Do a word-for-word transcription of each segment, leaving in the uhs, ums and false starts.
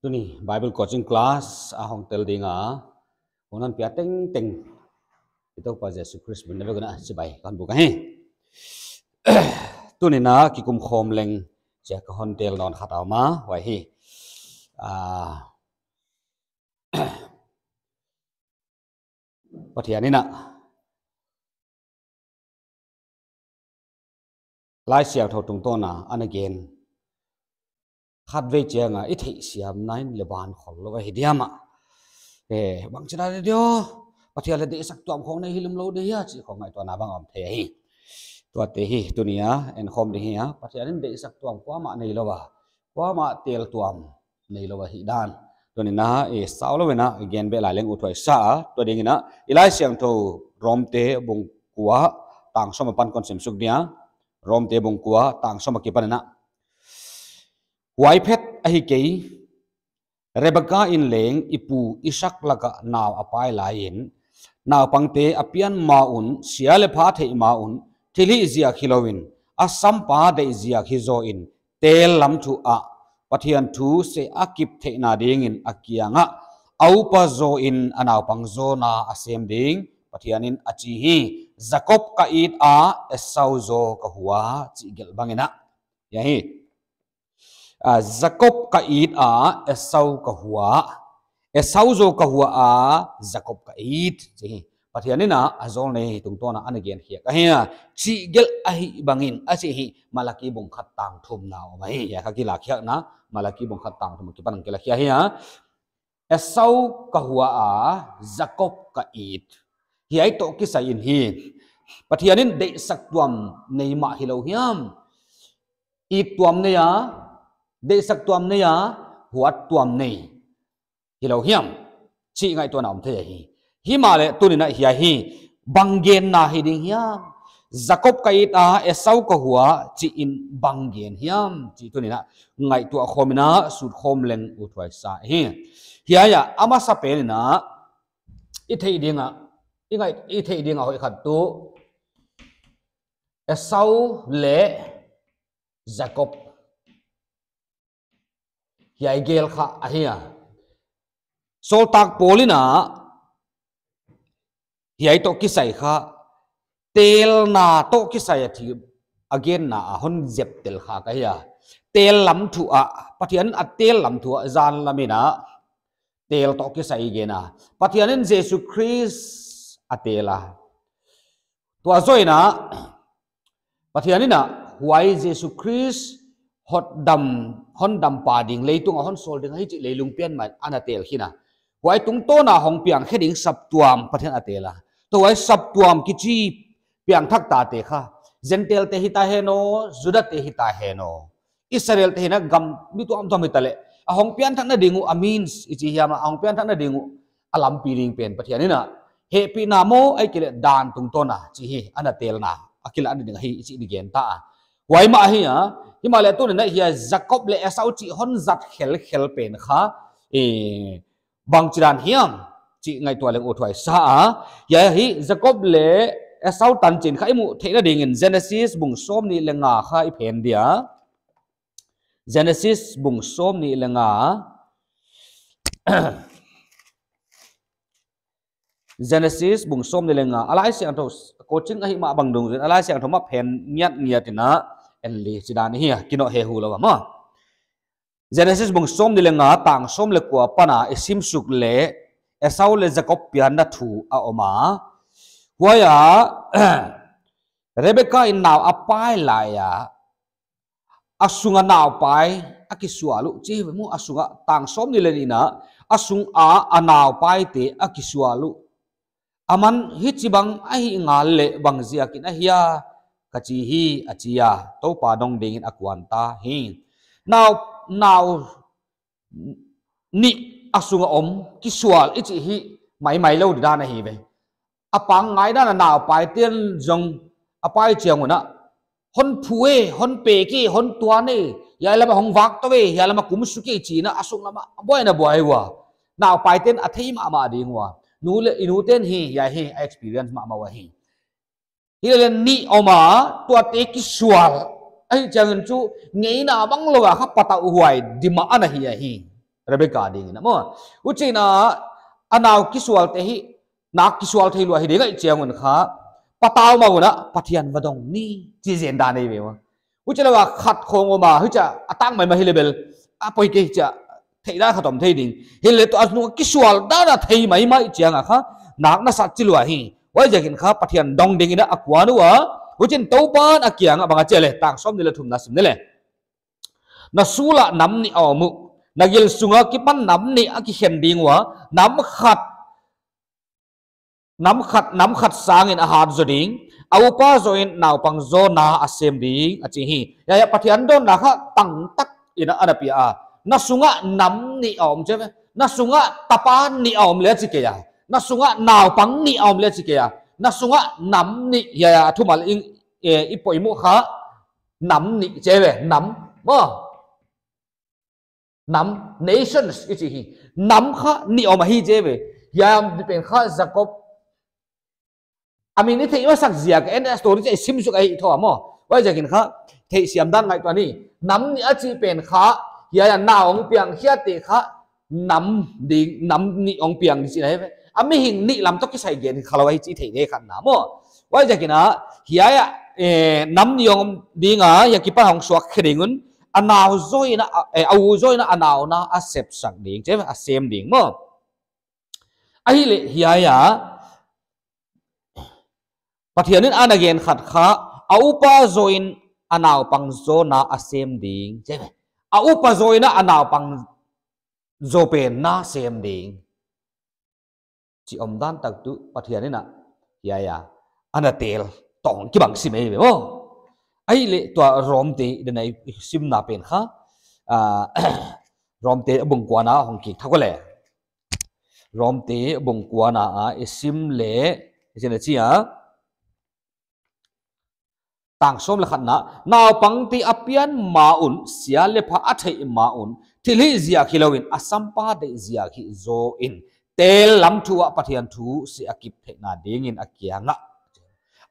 Tuni Bible coaching class a hong tel ding a, hon hon pia tengteng i Toupa Jesu Khrist min in na vek un chibai kon buk ahi. Tuni in kikum khawm leng chia ka hon tel nawn khat a om a, huai hi, ah, Pathian in a Laisiangthou tungtawn a ana gen khatvei chiang a i theihsiamna in leng ban khol lou ahi diam a. Eh, bangchi dan dia, Pathian leh deihsak tuam khong nei hi lum lou dia, chih khong ngaihtuahna bang om thei ahi. Tuate hi tuni a en khawm ding hi a, Pathian in deihsak tuam kuamah nei lou a, kuamah tel tuam nei lou ahi dan. Tuni in i sau lou in i gen beh lai leng uthuai sa a, tua ding in i Laisiangthou Rom te bung kua tang sawm apan kon sim suk dia. Rom te bung kua tang sawm akipan in. Huai phet ahi kei, Rebeka in leng i pu Isak lak ah nau a pai lai in, naupangte a pian ma un, sia leh pha theih ma un, thilhih ziak hilou in, a sampa deih ziak hizaw in, tel lam thu ah Pathian thu seh a kip theihna ding in a kiang ah a upa zaw in a naupang zawna a sem ding Pathian in a chi hi. Jakob ka it a, Esau zaw ka hua, chih gelh bang in. Hiai hi. Ah, Jakob ka it a, Esau ka hua. Esau zaw ka hua a, Jakob ka it, chih hi. Pathian in a zawlnei tungtawn a ana gen khiak ahi a, chih gelh ahih bang in a chih hi. Malaki bung khat tang thumna om ahi. Hiai kha kilak khiakna, Malaki bung khat tang thum akipan kilak khia hi a. Esau ka hua a, Jakob ka it. Hiai toh kisai in hi, Pathian in deihsak tuam nei mah hilou hiam, it tuam nei a, deihsak tuam nei a, huat tuam nei hilou hiam, chih ngaihtuahna om thei ahi. Himahleh tuni in hiai hi bang genna hi ding hiam? Jakob ka it a, Esau ka hua, chih in bang gen hiam, chih tuni in ngaihtuah khawm in sut khawm leng uthuai sa hi. Hiai a, a masapen in i theih ding a, i ngai, i theih ding a hoih khat tuh Esau leh Jakob hiai gel kha ahi a. Sawltak Paul in hiai toh kisai kha, telna toh kisai a thil a genna a hon zeptel kha ahi a. Tel lam thu ah, Pathian in a tel lam thu ah, zan lam in tel toh kisai gen a. Pathian in Jesu Khrist a tel a. Tua zoh in Pathian in huai Jesu Khrist hotdam, hondampa ding, leitung a hon sawl ding hichi leilung pian mah ana tel khin a. Huai tungtawn a hong piang khe ding saptuam Pathian a tel a. Tua huai saptuam kichi piangthak tate kha, Gentile te hita hen aw, Juda te hita hen aw, Israel te hi a, gam mi tuamtuam hita leh, a hong pianthakna ding uh, a means i chi hiam, a hong pianthakna ding uh a lampi ding pen Pathian in hehpihna maw, ahihkeileh dan tungtawn a chih hi ana telna a kilatna ding ahi chih i gen ta a. Huai mah ahi a. Himahleh tuni in hiai Jakob leh Esau chih hon zat khelkhel pen kha, eh, bangchi dan hiam, chih ngaihtuah leng uthuai sa a. Hiai hi Jakob leh Esau tanchin kha i muh theihna ding in Genesis bung sawmnih leh nga kha i phen dia. Genesis bung sawmnih leh nga. Genesis bung sawmnih leh nga. A Laisiangthou, coaching ahih mah bang dungzui in a Laisiangthou mah phen ngiatngiat in en leh chi dan hi a, kinoh hehu lou a maw. Genesis bung sawmnih leh nga tang sawm leh kua apan i sim suk leh Esau leh Jakob pianna thu a om a. Huai a, Rebeka in nau a pai lai a, a sung a naupai a kisual uh, chih mu, a sung a, tang sawmnih leh nih in a sung a a naupaite a kisual uh. Aman hichibang ahih ngal leh bang ziak in ahia ka chi hi, a chi a, Toupa dong ding in a kuan ta hi. Nau, nau nih a sung a om, kisual i chih hi maimai lou dan ahi ve. A pangngai dan a naupaite'n zong a pai chiang un a, hon phu e, hon pek e, hon tuan e, hiai lam a hong vak tou e, hiai lam a kum suk e chi in a sung lam a buaina buai ua. Naupaite'n a thei mahmah ding ua. Nu leh i nute'n hi, hiai hi a experience mahmah ua hi. Hileleng nih om a, tuate kisual. Ahih chiang in chu ngeina bang lou a kha patauhuai dim a ana hi ahi. Rebecca ding in a maw. Huchiin a, a nau kisual te hi, nak kisual thei lua hi ding ahih chiang un kha, patau mah un a, Pathian va dong ni, chi zen dan ahi ve maw. Huchi lou a khat khong om a, huchia a tang maimah hi leh bel, a poi kei chia, theih dan khat om thei ding. Hileh tua a nung kisual dan a thei maimah chiang a kha, nak nasat chi lua hi. Huaiziakin kha Pathian dong ding in a kuan ua, huchiin Toupan a kiang a bang a chi a leh, tang sawmnih leh thumna sim ni leh. Na sul ah nam nih a om uh, na gil sung akipan nam nih a kikhen ding ua, nam khat, nam khat, nam khat sangin a hat zaw ding, a upa zaw in naupang zawna a sem ding, a chi hi. Hiai, hiai Pathian dawnna kha tangtak in a na pia a. Na sung ah nam nih a om chi ve. Na sung ah tapa nih a om leh chi kei a. Na sung ah naupang nih a om leh chi kei a. Na sung ah nam nih, hiai, hiai, a thumal in, eh, i poimoh kha nam nih chi ve, nam. Maw. Nam, nations, i chi hi. Nam kha nih om ahi chi ve. Hiai pen kha Jakob. A min i theih masak ziak, en story chi i sim suk ahi tho maw. Huaiziakin kha, theihsiam dan ngaihtuah ni. Nam nih a chih pen kha, hiai a na hong piang hiaite kha, nam ding, nam nih hong piang ding chihna ahi ve. A mihing nih lam toh kisai gen kha lou ahi chih theih dek khat na maw. Huaiziakin a, hiai a, eh, nam nih hong ding a, hiai akipan hong suak khe ding un, a nau zaw in a, eh, a u zaw in a, a nau na a sepsak ding, chi ve, a sem ding maw. Ahihleh hiai a, Pathian in a na gen khat kha, a upa zaw in a naupang zawna a sem ding, chi ve. A upa zaw in a, a naupang zaw pen na sem ding. Chi omdan tak tuh Pathian in a, hiai a, a na tel tawng kibang sim ei ve maw. Ahihleh tua Rom te i dan a i simna pen kha, ah, Rom te bung kuana hong kik thak leh. Rom te bung kuana a i sim leh, i sim leh chi a. Tang sawm leh khatna, naupangte a pian ma un, sia leh pha a theih ma un, thilhih ziak hilou in, a sampa deih ziak hi zaw in, tel lam thu ah Pathian thu seh a kip theihna ding in a kiang ah.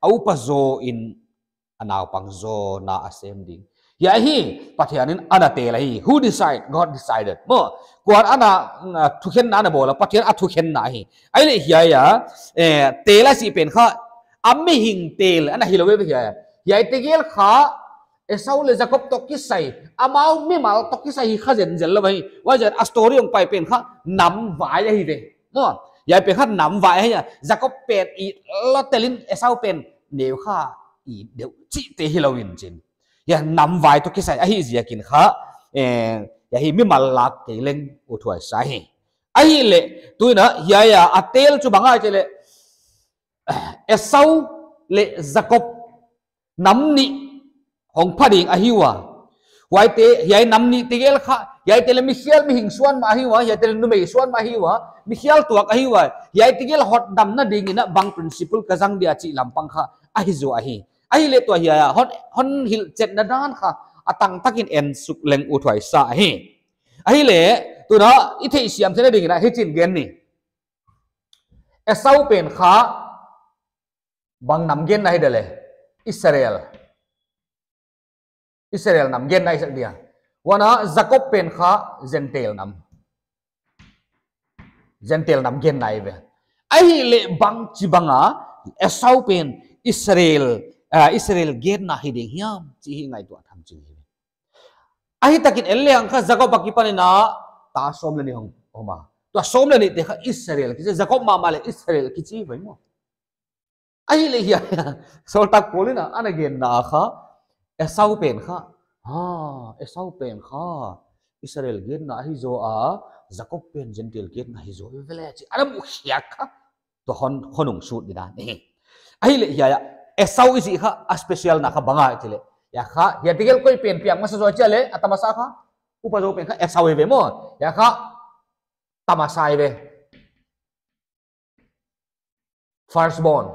A upa zaw in a naupang zawna a sem ding. Hiai hi, Pathian in a na tel ahi. Who decide? God decided. Maw, kuan a na, mm, thukhenna a na bawl a, Pathian a thukhenna ahi. Ahihleh hiai a, eh, tel a chih pen kha, a mihing tel, a na hilou ve hiai a. Hiai tegel kha, Esau leh Jakob toh kisai, amau mimal toh kisai hi kha zenzen lou ahi. Huaiziak a story hong pai pen kha, nam vai ahi ve. Maw, hiai pen kha nam vai ahi a. Jakob pen it lua tel in Esau pen neu kha it deuh chihte hilou in chin. Hiai nam vai toh kisai ahi ziakin kha, eh, hiai hi mimal lak kei leng uthuai sa hi. Ahihleh, tuin a, hiai a, a tel chu bang ahia chi leh, Esau leh Jakob nam nih hong pha ding ahi ua. Huaite, hiai nam nih tegel kha, hiaite leh mikhial mihing suan mah ahi ua, hiaite leh numei suan mah ahi ua, mikhial tuak ahi ua, hiai tegel hotdamna ding in a bang principle ka zang dia chih lampang kha, ahi zaw ahi. Ahihleh tua hiai a, hon, hon hilhchetna dan kha, a tangtak in en suk leng uthuai sa ahi. Ahihleh, tuin a, i theihsiam theihna ding in a, hichi'n gen ni. Esau pen kha, bang nam genna hi dia leh, Israel. Israel nam genna hi sak dia. Huan a Jakob pen kha Gentile nam. Gentile nam genna hi ve. Ahihleh bangchi bang a Esau pen Israel, ah, Israel genna hi ding hiam chih i ngaihtuah tham ching hi. Ahitakin en leng kha Jakob akipan in a ta sawm leh nih hong om a. Tua sawm leh nihte kha Israel kichi, Jakob mahmah leh Israel kichi ve maw. Ahihleh hiai a, Sawltak Paul in a, a na genna kha, Esau pen kha, ha, Esau pen kha, Israel genna ahi zaw a, Jakob pen Gentile genna ahi zaw, ve leh chi, a na muh khiak kha, tua hon, hon hong sut di dan. Ahihleh hiai a, Esau i chih kha, a special na kha bang ahia chi leh. Hiai kha, hiai tegel koi pen piang masa zaw chi leh, a tamasa kha, upa zaw pen kha, Esau hi ve maw. Hiai kha, tamasa hi ve. Firstborn,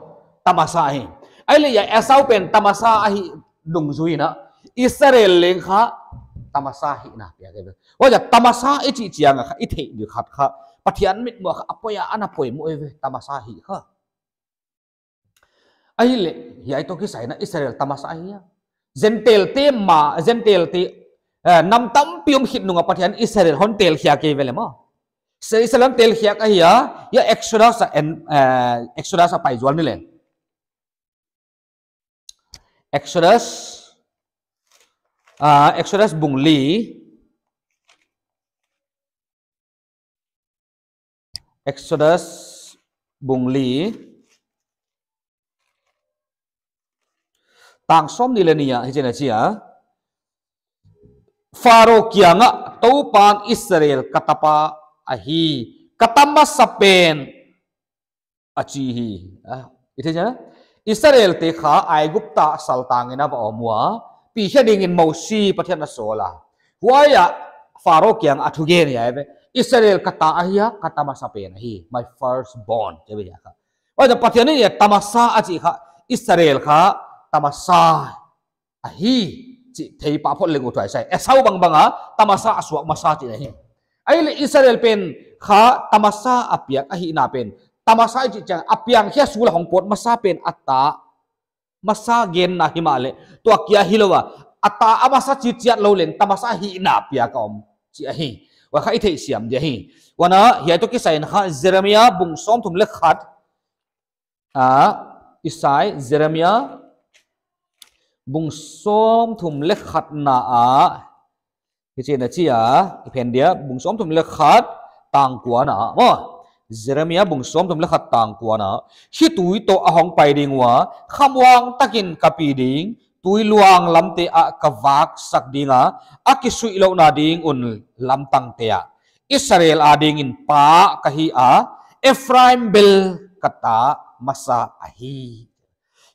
tamasa ahi. Ahihleh hiai Esau pen tamasa ahi nungzui in a, Israel leng kha tamasa hihna piak ahi ve. Huaiziak tamasa i chih chiang a kha, i theih di khat kha, Pathian mitmuh kha, a poi a, a na poimoh ahi ve, tamasa hih kha. Ahihleh, hiai toh kisai in a Israel tamasa ahi a. Gentile te mah, Gentile te, Eh, nam tampi om khit nung a Pathian Israel hon tel khia kei ve le maw. Se Israel hon tel khia ka hi a, hiai Exodus a en, eh, Exodus a pai zual ni le. Exodus, ah, Exodus bung li, Exodus bung li, tang sawmnih leh nih ah, hichi'n a chi a. Pharaoh kiangah Toupa'n Israel ka tapa ahi, ka ta masa pen a chi hi. Ah, i thei chia? Israelte kha Aigupta saltang in a va om ua, pi khe dingin Mosi Pathian a sawl a. Huai ah Pharaoh kiang a thugen hi a ve. Israel ka ta ahi a, ka ta masa pen ahi. My firstborn, chi ve a kha. Huai ah Pathian in hiai ta masa a chih kha, Israel kha ta masa ahi chih thei pah phot leng uh tuai sai. Esau bangbang a ta masa a suak masa chih ahi. Ahihleh Israel pen kha ta masa a piak ahihna pen, ta masa chih chiang a piang khia sul a hong pawt masa pen a ta masa genna himahleh tua kia hilou a, a ta a masa chih chiat lou leng ta masa hihna piak a om chih ahi. Huai kha i theihsiam di ahi. Huan a hiai toh kisai in kha Jeremia bung sawmthum leh khat, ah, Isai, Jeremia bung sawmthum leh khatna ah, hichi'n a chi a, i phen dia, bung sawmthum leh khat tang kuana ah maw. Jeremia bung sawmthum leh khat tang kuana ah. Khitui toh a hong pai ding ua, khamuang takin ka pi ding, tui luang lamte ah ka vak sak ding a, a kisuihlouhna ding un lamtangte ah. Israel adingin pa ka hi a, Ephraim bel ka ta masa ahi.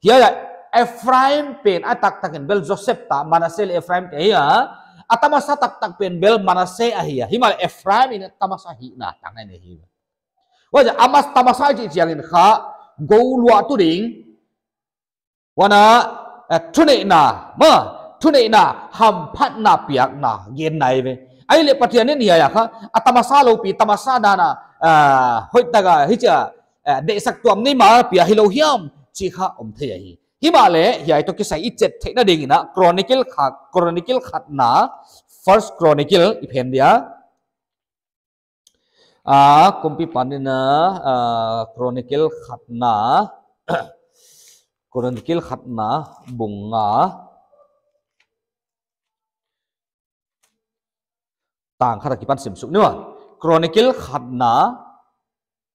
Hiai ah Ephraim pen a taktakin bel Joseph ta, Manasseh leh Ephraim te ahi a, a ta masa taktak pen bel Manasseh ahi a. Himahleh Ephraim in a ta masa hihna tang ahi. Huai ah a ta masa chih chiangin kha, gou luah tu ding, huan a, eh, thuneihna, maw, thuneihna, hamphatna piakna genna ahi ve. Ahihleh Pathian in hiai ah kha, a ta masa lou pi, ta masa dan a, ah, hoihtak a, hichia, eh, deihsak tuam nei ma pia hilou hiam chih kha om thei ahi. Himahleh hiai toh kisai i chet theihna dingin a Chronicle kha, Chronicle khatna, First Chronicle i phen dia. Ah, kumpipan in a, ah, Chronicle khatna, Chronicle khatna bung nga, tang khat akipan sim suk ni maw. Chronicle khatna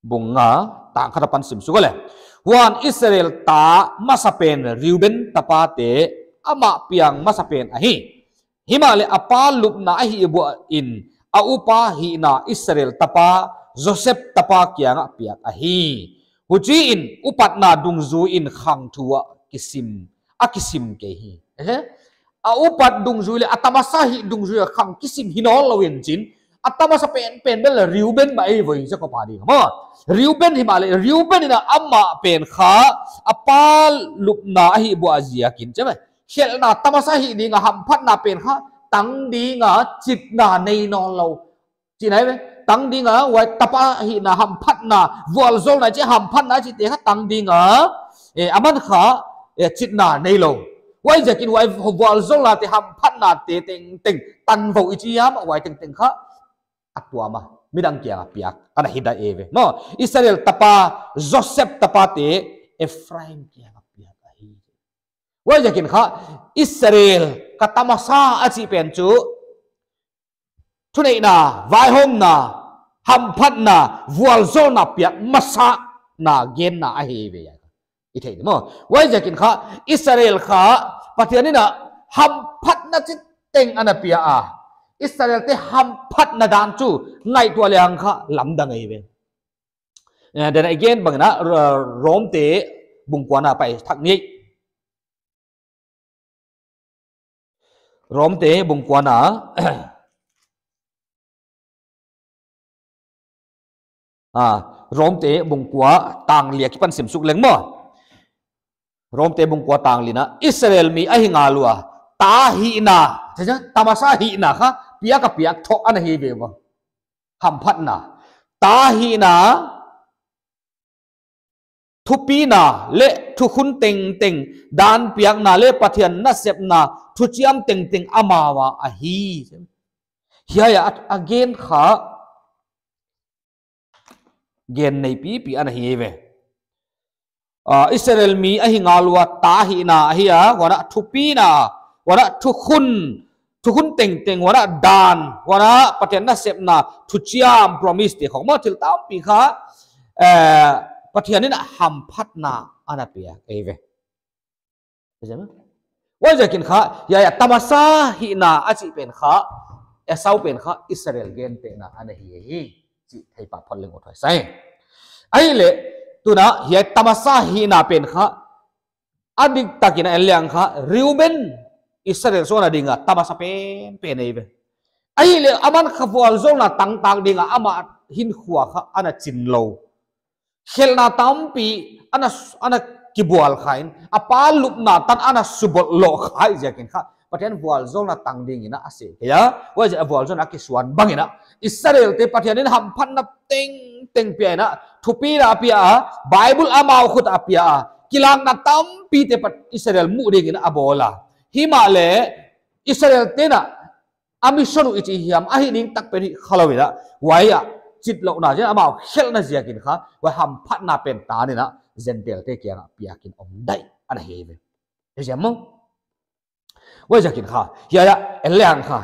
bung nga, tang khat apan sim suk leh. Huan Israel ta masa pen Reuben tapate amah piang masa pen ahi. Himahleh a pa lupna ahih buain a upa hihna Israel tapa Joseph tapa kiangah piak ahi. Huchiin upatna dungzuiin khang thu ah kisim, a kisim kei hi. Ehe? A upat dungzui leh a ta masa hih dungzui a khang kisim hi nawnlou in chin, a ta masa pen pen bel Reuben mah ahi voi, Jakob ading maw. Reuben himahleh, Reuben in a amah pen kha a pa lupna ahih bua ziakin, chi mai. Khelhna ta masa hih ding a hamphatna pen kha tang ding a chitna nei nawnlou. Chih ahi ve, tang ding a, huai tapa hihna hamphatna, vualzawlna chih hamphatna chihte kha tang ding a, eh, aman kha, eh, chitna neilou. Huaiziakin huai vualzawlnate hamphatnate tengteng, tanvou i chi hiam, huai tengteng kha, a tuam a, midang kiang a piak, ana hi ta ve. Maw, Israel tapa, Joseph tapate, Ephraim kiang a piak ahi. Huaiziakin kha, Israel ka ta masa a chih pen chu, thuneihna, vaihawmna, hamphatna, vualzawlna piak masana genna ahi ve. I thei maw. Huaiziakin kha, Israel kha, Pathian in a hamphatna chiteng ana pia a. Israelte hamphatna dan chu, ngaihtuah lehang kha, lamdang ahi ve. Eh, then again, bangin a, Ro-, Rom te bung kuana pai thak ni. Rom te bung kuana. Ah, Rom te bung kua tang li akipan sim suk leng maw. Rom te bung kua tang li na. Israel mi ahi ngal ua. Ta hihna. Cha cha, ta masa hihna kha. Piak a piak thoh ana hi ve ua. Hamphatna. Ta hihna. thupina leh thukhun tengteng, dan piakna leh Pathian nasepna thuchiam tengteng amau a ahi. Hiai a, a gen kha gen nei pipi ana hi ve. Ah, Israel mi ahi ngal ua ta hihna ahi a, huan a thupina, huan a thukhun, thukhun tengteng, huan a dan, huan a Pathian nasepna thuchiam, promise te khong maw, thil tampi kha, eh, Pathian in hamphatna ana pia ahi ve. Huaiziakin kha, hiai a tamasa hihna a chih pen kha, Esau pen kha Israel gentehna ana hi hi, chih theipa phot leng ut huai sa ing. Ahihleh, tuna hiai tamasa hihna pen kha, a diktakin a en leng kha, Reuben Israel suan a ding a tamasa penpen ahi ve. Ahihleh, aman kha vualzawlna tangtang ding a, ama hinkhua kha ana chin lou. Khelhna tampi ana, ana kibual kha in, a pa lupna tan ana subolh loh kha ziakin kha, Pathian vualzawlna tang dingin a seh kei a, huaiziak a vualzawlna kisuan bangin a, Israel te Pathian in hamphatna tengteng pia in a, thupina pia a, Bible amau khut a pia a, kilakna tampi te Pat-, Israel muh dingin a bawl a. Himahleh, Israel te'n a, a mission uh i chih hiam, a hih ding tak pen hi khalou in a, huai a, chitlouhna ziak, amau khelhna ziakin kha, huai hamphatna pen tan in a, Gentile te kiang a piakin om daih ana hi ve. Hiai ziak maw? Huaiziakin kha, hiai a, en leng kha,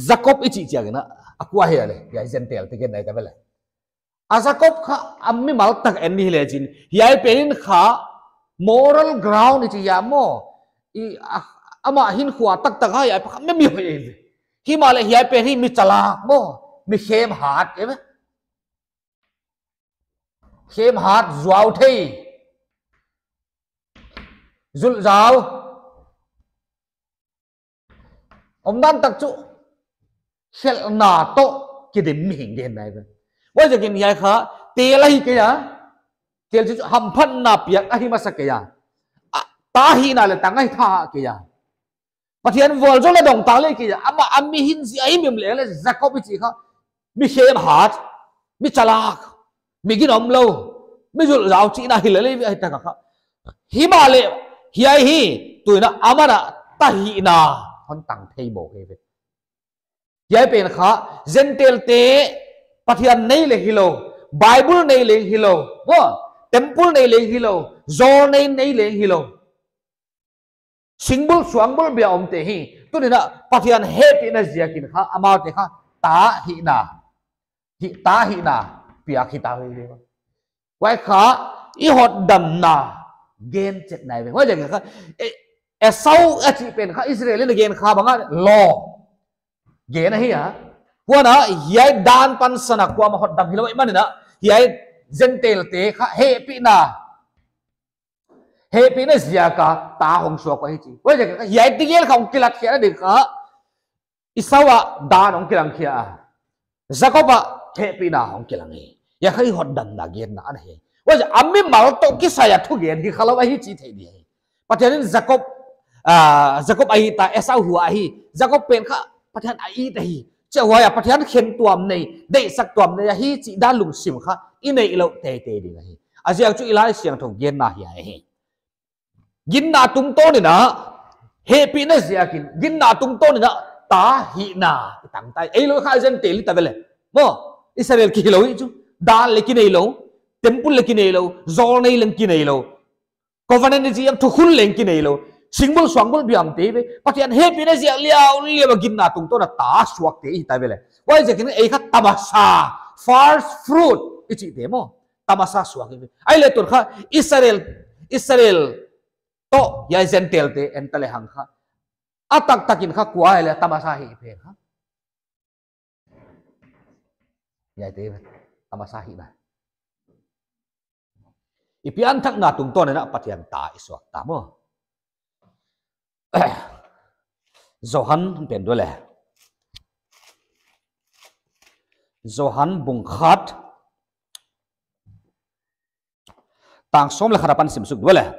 Jakob i chih chiangin a, a kua hia leh, hiai Gentile te gen nai ta ve leh. A Jakob kha a mimal tak en ni lechin, hiai pen in kha moral ground i chih hiam maw, i, a, ama hinkhua taktak a hiai pen kha mi, mi hoih ahi ve. Himahleh hiai pen hi mi chalak maw, mi khem hat ahi ve. Khem hat, zuau thei, zulh zau. Omdan tak chu, khelhna toh kidim mihing genna ahi ve. Huaiziakin hiai kha, tel ahi kei a, tel chu hamphatna piak ahi masa kei a. A, ta hihna leh tang ahi tha kei a. Pathian vualzawlna dong ta leh kei a, ama a mi hinzia hi mim leh leh Jakob i chih kha, mi khem hat, mi chalak, mi ginom lou, mi zulh zau chihna hi leh leh ahi tak a kha. Himahleh, hiai hi, tuna aman a ta hihna hon tang thei mawk ahi ve. Hiai pen kha, Gentile te Pathian nei leng hilou, Bible nei leng hilou, maw, temple nei leng hilou, zawl nei, nei leng hilou. Singbul suangbul bia omte hi, tuni'n a Pathian hehpihna ziakin kha, amaute kha, ta hihna, hi, ta hihna, piak hi ta hi. Huai kha, i hotdamna, gen chet nai ve. Huaiziakin kha, e, Esau a chih pen kha, Israel in a gen kha bang a, law. Gen ahi a. Huan a, hiai dan pansan a kuamah hotdam hilou ahihmanin a, hiai Gentile te kha, hehpihna. Hehpihna ziak a ta hong suak uh ahi chi. Huaiziak a hiai tegel kha hong kilat khia ding kha. Esau a dan hong kilang khia a. Jakob a hehpihna hong kilang hi. Hiai kha i hotdamna genna ana hi. Huaiziak a mimal toh kisai a thugen hi khalou ahi chi thei ding hi. Pathian in Jakob, ah, Jakob a it a, Esau hua ahi. Jakob pen kha Pathian a it ahi. Chih huai a Pathian khentuam nei, deihsak tuam nei ahi chih dan lungsim kha i neih louh teitei ding ahi. A ziak chu i Laisiangthou genna hiai ahi. Ginna tungtawnin a, hehpihna ziakin, ginna tungtawnin a, ta hihna, i tang ta hi. Eilou kha Gentile i ta ve leh. Maw, Israel ki hilou hi chu. Dan leng ki neilou, temple leng ki neilou, zawl nei leng ki neilou. Covenant i chih hiam thukhun leng ki neilou. Singbul suangbul bia omte ve. Pathian hehpihna ziak liauliau a ginna tungtawn a ta suakte i ta ve leh. Huaiziakin ei kha tamasa, first fruit i chihte maw. Tamasa suak i ve. Ahihleh tun kha Israel, Israel toh hiai Gentile te en ta lehang kha. A taktakin kha kua ahi leh tamasa hi pen kha. Hiaite, tamasa hihna. I pianthakna tungtawnin a Pathian ta i suak ta maw. Johan pen dua leh. Johan bung khat. Tang sawm leh khat apan sim suk dua leh.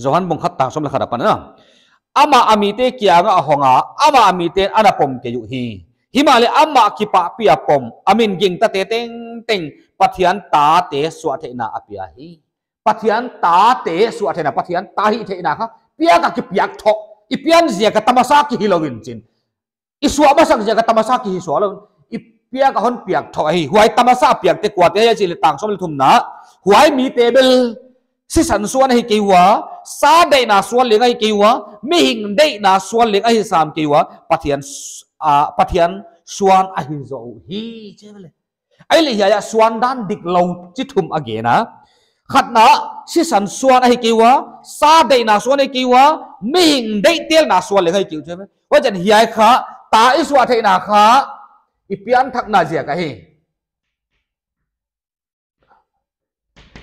Johan bung khat tang sawm leh khat apan a. Amah a mite kiangah a hong a, amah a mite'n ana pom kei uhi. Himahleh amah kipahpih a pom, a min gingtate tengteng Pathian tate suahtheihna a pia hi. Pathian tate suahtheihna, Pathian ta hihtheihna kha piak a kipiak thoh. I pian ziak a tamasa kihi lou in chin, i suah masak ziak a tamasa kihi suah lou in, i piak a hon piak thoh ahi. Huai tamasa a piakte kuate ahia chih leh, tang sawm leh thumna, huai mite bel sisan suan ahi kei ua, sa deihna suan leng ahi kei ua, mihing deihna suan leng ahi sam kei ua, Pathian s-, a, Pathian suan ahi zaw uh hi, chi ve leh. Ahihleh hiai a suan dan diklou chi thum a gen a. Khatna, sisan suan ahi kei ua, sa deihna suan ahi kei ua, mihing deihtelna suan leng ahi kei uh, chi ve. Huaiziakin hiai kha, ta i suahtheihna kha, i pianthakna ziak ahi.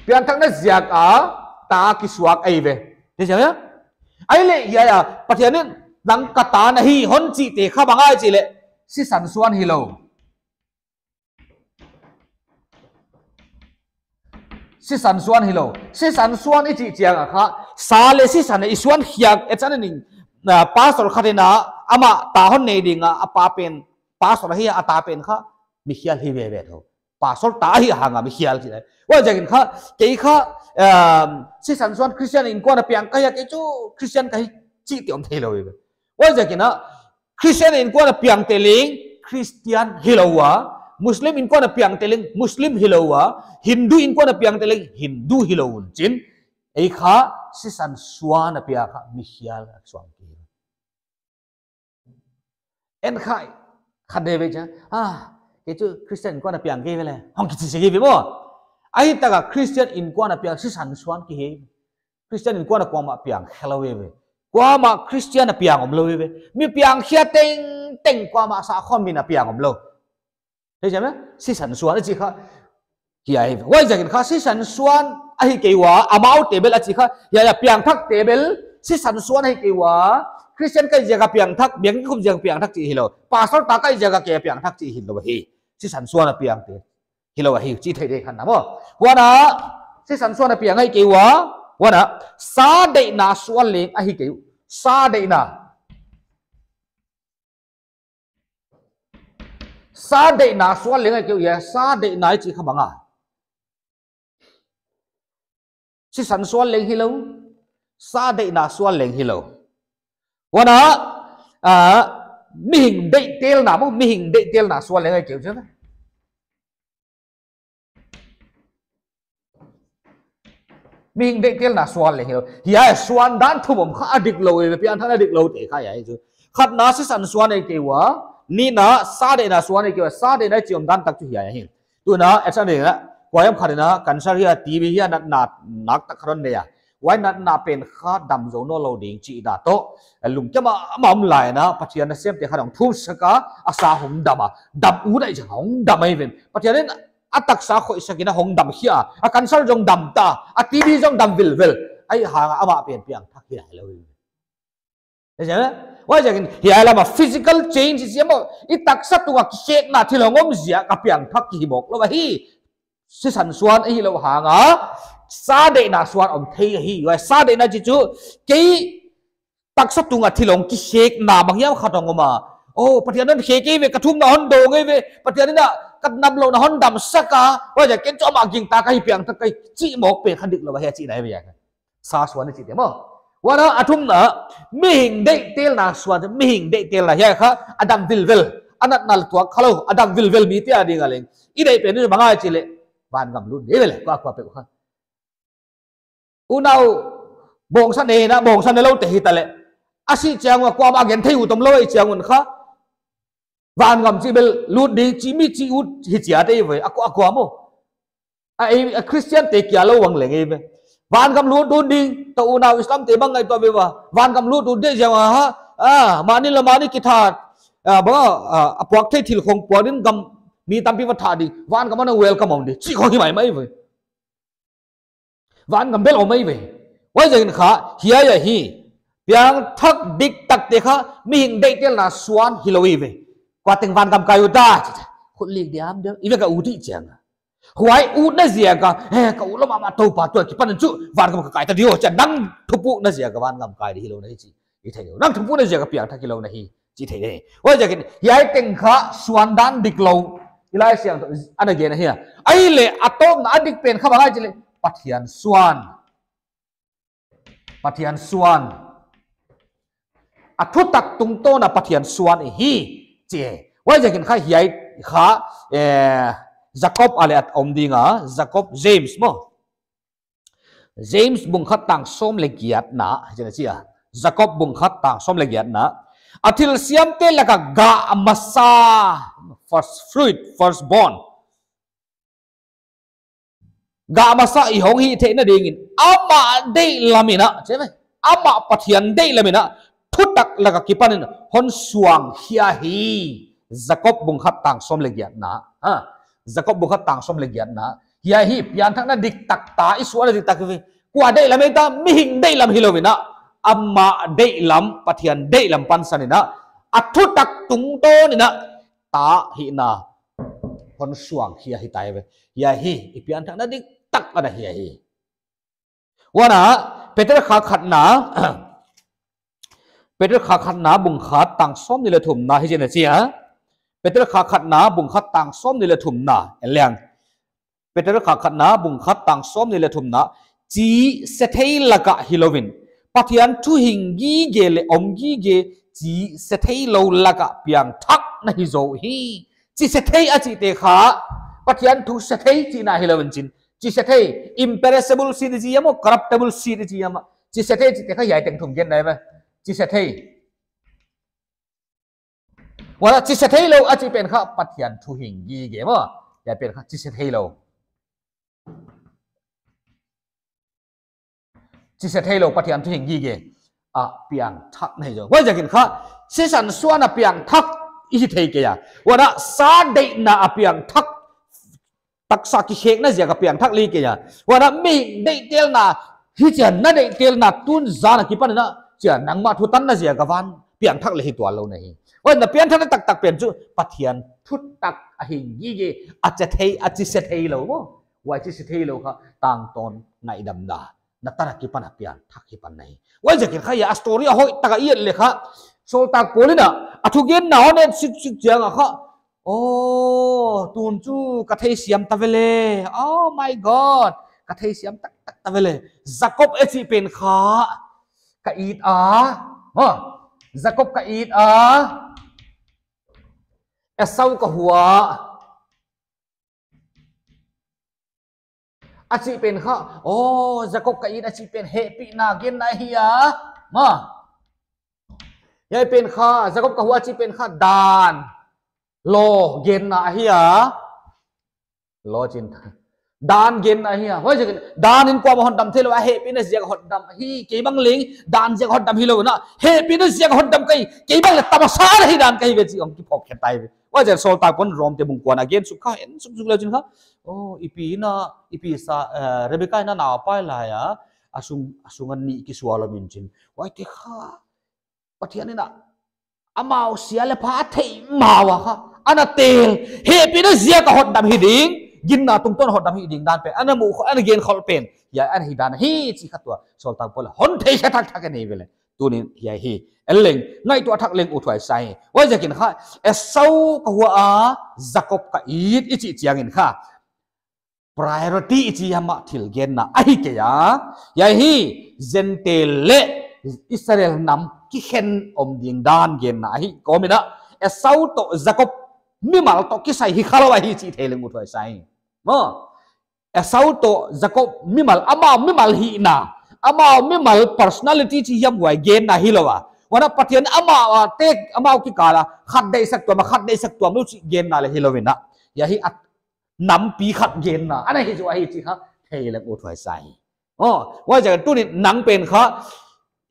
Pianthakna ziak a ta kisuak ahi ve. Thei chiang hia? Ahihleh hiai a, Pathian in nang ka ta na hi hon chihte kha bang ahia chih leh, sisan suan hilou. Sisan suan hilou. Sisan suan i chih chiang a kha, sa leh sisan i suan khiak, e chan ning, na, pastor khat in a, amah ta hon nei ding a, a pa pen pastor ahi a, a ta pen kha mikhial hi veve tho. Pastor ta ahi hang a mikhial chi lai. Huaiziakin kha, kei kha, um, sisan suan Christian innkuan a piang ka hi a, kei chu Christian ka hi chihte om theilou ve. Huaiziakin a, Christian innkuan a piangte leng Christian hilou ua, Muslim innkuan a piangte leng Muslim hilou ua, Hindu innkuan a piangte leng Hindu hilou un chin, ei kha sisan suan a pia kha mikhial a suang kei. En khai, khat deuh ve chia, ah, kei chu Christian innkuan a piang kei ve leh, hong kichi se kei ve maw. Ahi taka Christian innkuan a piang sisan suan kihi. Christian innkuan a kuamah piang khe lou ve ve. Kuamah Christian a piang omlou ve ve. Mi piang khia tengteng kuamah sa khawm mi na piang omlou. Thei chiang hia? Sisan suan a chih kha. Hiai, huaiziakin kha sisan suan ahi kei ua, amaute bel a chih kha. Hiai a piangthakte bel sisan suan ahi kei ua. Christian ka hih ziak a piangthak, biakinn ka khum ziak a piangthak chih hilou. Pastor ta ka hih ziak a kei a piangthak chih hilou hi. Sisan suan a piangte hilou ahi, chih theih dek khat na maw. Huan a, sisan suan a piang ahi kei ua, huan a, sa deihna suan leng ahi kei uh. Sa deihna. Sa deihna suan leng ahi kei uh, hiai sa deihna i chih kha bang a. Sisan suan leng hilou, sa deihna suan leng hilou. Huan a, ah, mihing deihtelna maw, mihing deihtelna suan leng ahi kei uh chia. Mihing deihtelna suan leng hilou. Hiai suan dan thum om kha a diklou ve, pianthakna dikloute kha hiai chu. Khatna sisan suan ahi kei ua, nihna sa deihna suan ahi kei ua, sa deihna i chih omdan tak chu hiai hi. Tuna, e chan ning a, kuahiam khat in a, cancer hia, T B hia, natna, nak tak khat hon nei a. Huai natna pen kha dam zou nawnlou ding chih dan toh. Lungkiam a, a mawk lai in a, Pathian nasemte khat hong thumsak a, a sa hong dam a. Dam ut a i chang hong dam ahi ve. Pathian in a taksa khoihsak in a hong dam khia. A cancer zong dam ta, a T B zong dam vilvel. Ahihhang a amah pen piangthak hilou. Huaiziakin hiai lam a physical change i chih maw, i taksa tung a kikhekna thil hong om ziak a piangthak kihi mawk lou ahi. Sisan suan ahi lou hang a, sa deihna suan om thei ahi. Huai sa deihna chih chu, kei taksa tung a thil hong kikhekna bang hiam khat hong om a. Oh, Pathian in khe kei ve, ka thumna hon dawng ahi ve, Pathian in a ka damlouhna hon damsak a, huaiziakin chu amah gingta ka hi, piangthak ka hi chih mawk pen kha diklou ahi a chihna ahi ve. Sa suan i chihte maw. Huan a, a thumna, mihing deihtelna suan, mihing deihtelna hiai kha, a dam vilvel, a natna leh tuak khalou, a dam vilvel mite a ding a leng. I deih pen chu bang ahia chih leh, vangam lut ding ve leh, kuakua peuh kha. Unau, bawngsa nei in a, bawngsa neilou te hita leh. A sih chiang ua kuamah a gen thei ut omlou ahih chiang un kha. Vangam chih bel lut ding chih mi chih ut hi chiat ahi ve, a kua, a kua maw. A, a Christian te kia lou vang leng ahi ve. Vangam lut ut ding, tua unau Islam te bang ngaihtuah ve ua. Vangam lut ut ding ziak a ha. A, mahni leh mahni kithat. A, bang a, a puak thei thil khong puak ding gam mi tampi va that ding. Vangam a na welcome om ding. Chih khong hi maimai ve. Vangam bel om ahi ve. Huaiziakin kha, hiai ahi. Piangthak diktakte kha, mihing deihtelna suan hilou ahi ve. Kua teng vangam kai ut a, khut lik diam diam, i vek a ut i chiang a. Huai utna ziak a, he, ka ut lou mahmah Toupa tua kipan chu, vangam ka kai ta di aw, chia nang thupukna ziak a vangam kai di hilou na hi chih. I thei lou, nang thupukna ziak a piangthak hilou na hi. chi thei. Huaiziakin hiai teng kha suan dan diklou i Laisiangthou ana gen ahi a. Ahihleh a tawpna a dik pen kha bang ahia chih leh Pathian suan. Pathian suan. A thutak tungtawn a Pathian suan i hi chi. Huaiziakin kha hiai kha, eh, Jakob ah leh a om ding a, Jakob, James maw. James bung khat tang sawm leh giatna, hichi'n a chi a. Jakob bung khat tang sawm leh giatna. A thilsiamte laka gah masa, first fruit, first born. Gah masa i hong hih theihna dingin amah deihlam in a, chi ve. Amah Pathian deihlam in a, thutak laka kipanin hon suang khia hi. Jakob bung khat tang sawm leh giatna. Ha. Jakob bung khat tang sawm leh giatna. Hiai hi pianthakna diktak ta, i suahna diktak hi. Kua deihlam ei ta, mihing deihlam hilou in a, amah deihlam, Pathian deihlam pansan in a, a thutak tungtawn in a, ta hihna hon suang khia hi tai ve. Hiai hi i pianthakna diktak ana hi ahi. Huan a, Peter kha khatna, Peter kha khatna bung khat tang sawmnih leh thumna hichi'n a chi a. Peter kha khatna bung khat tang sawmnih leh thumna, en leng. Peter kha khatna bung khat tang sawmnih leh thumna, chi se thei laka hilouin, Pathian thu hing gige leh om gige chi se theilou laka piangthak na hi zaw hi. Chi se thei a chihte kha, Pathian thu se thei chihna hilouin chin. Chi se thei, imperishable seed i chi a maw, corruptible seed i chi a maw. Chi se thei chihte kha hiai teng thum gen nai ve. Chi se thei. Huan a chi se theilou a chih pen kha Pathian thu hing gige maw. Hiai pen kha chi se theilou. Chi se theilou Pathian thu hing gige a piangthak na hi zaw. Huaiziakin kha, sisan suan a piangthak i hi thei kei a. Huan a sa deihna a piangthak, taksa kikhekna ziak a piangthak leh kei a. Huan a mi deihtelna, hichi'n na deihtelna tun zan a kipan in a, chi'n nangmah thutanna ziak a van piangthak leh hi tuanlou na hi. Huan a piangthakna taktak pen chu Pathian thutak a hing gige, a chi thei, a chi se theilou maw. Huai chi se theilou kha tangtawn ngaihdamna na tan a kipan a piangthak hi pan na hi. Huaiziakin kha hiai a story a hoihtak a i et leh kha, Sawltak Paul in a, a thugenna hon et siksik chiang a kha, oh, tun chu ka theisiam ta ve leh. Oh my God, ka theisiam taktak ta ve leh. Jakob a chih pen kha ka it a. Ha? Jakob ka it a. Esau ka hua. A chih pen kha, oh, Jakob ka it a chih pen hehpihna genna ahi a. Maw. Hiai pen kha, Jakob ka hua a chih pen kha dan, law genna ahi a. Law chin. Dan genna ahi a. Huaiziakin, dan in kuamah hotdam theilou a, hehpihna ziak hotdam hi, kei bang leng dan ziak hotdam hilou in a, hehpihna ziak hotdam ka hi, kei bang leng tamasa na hi dan ka hi ve chih hong kiphawk khe tai ve. Huaiziakin Sawltak Paul in Rom te bung kuana gen suk kha, en suksuk leh chin kha. Oh, i pi in a, i pi sa, eh, Rebeka in a nau a pai lai a, a sung, a sung a nih kisual om in chin. Huaite kha, Pathian in a, amau sia leh pha a theih ma ua kha, ana tel, hehpihna ziak a hotdam hi ding, ginna tungtawn hotdam hi ding dan pen, ana mu kho, ana gen khol pen, hiai ana hi dan hi chih kha tua, Sawltak Paul in hon theikhe thakthak a nei ve leh. Tunin hiai hi, en leng, ngaihtuah thak leng uthuai sa hi. Huaiziakin kha, Esau ka hua a, Jakob ka it, i chih chiangin kha, priority i chi a maw, thil genna ahi kei a. Hiai hi, Gentile leh Israel nam kikhen om ding dan genna ahi. Kou min a, Esau toh Jakob mimal toh kisai hi khalou ahi chih thei leng uthuai sa hi. Maw. Esau toh Jakob mimal, amau mimal hihna, amau mimal personality chih hiam huai genna hilou a. Huan a Pathian amau a tek, amau kikal a khat deihsak tuam, khat deihsak tuam lou chih genna leng hilou in a. Hiai hi a nampi khat genna ana hi zaw ahi chih kha thei leng uthuai sa hi. Oh, huaiziakin tunin nang pen kha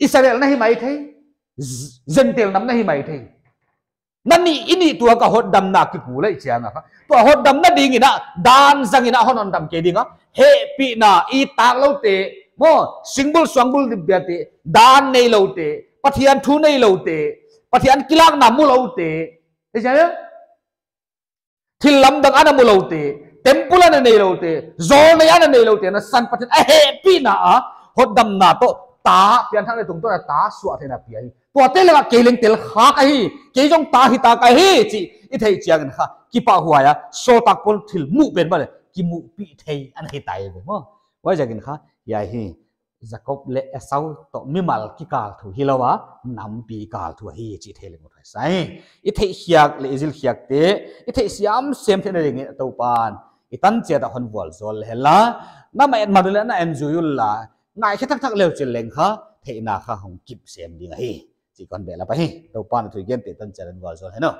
Israel na hi maithei, Z-, Gentile nam na hi maithei. Na nih, i nih tuak a hotdamna kiku leh chiang a kha, tua hotdamna dingin a, dan zangin a hon hotdam kei ding a, hehpihna i tak lou te, maw, singbul suangbul dipbia te, dan neilou te, Pathian thu neilou te, Pathian kilakna mulou te. Thei sa ya? Thil lamdang ana mulou te, temple ana neilou te, zawlnei ana neilou te, na san Pathian a hehpihna a hotdamna toh ta, pianthakna tungtawn a ta suah theihna pia hi. Tuate lak ah kei leng tel khak ahi, kei zong ta hita ka hi chih i theih chiangin kha kipahhuai a, sawltak Paul thil muh pen bang leh kimuhpih thei ana hi tai ve maw. Huaiziakin kha hiai hi Jakob leh Esau toh mimal kikal thu hilou a, nampi kal thu ahi chih thei leng uh thuai sa hi. I theihkhiak leh i zilkhiakte i theihsiam sem theihna dingin Toupan i tan chiat ah hon vualzawl hen la, na mai et man uleh na enjoy unla, ngaikhe thakthak leu chin leng kha theihna kha hong kip sem ding ahi chih kon behlap ahi. Toupan a thu i gente tan chiat in vualzawl hen aw.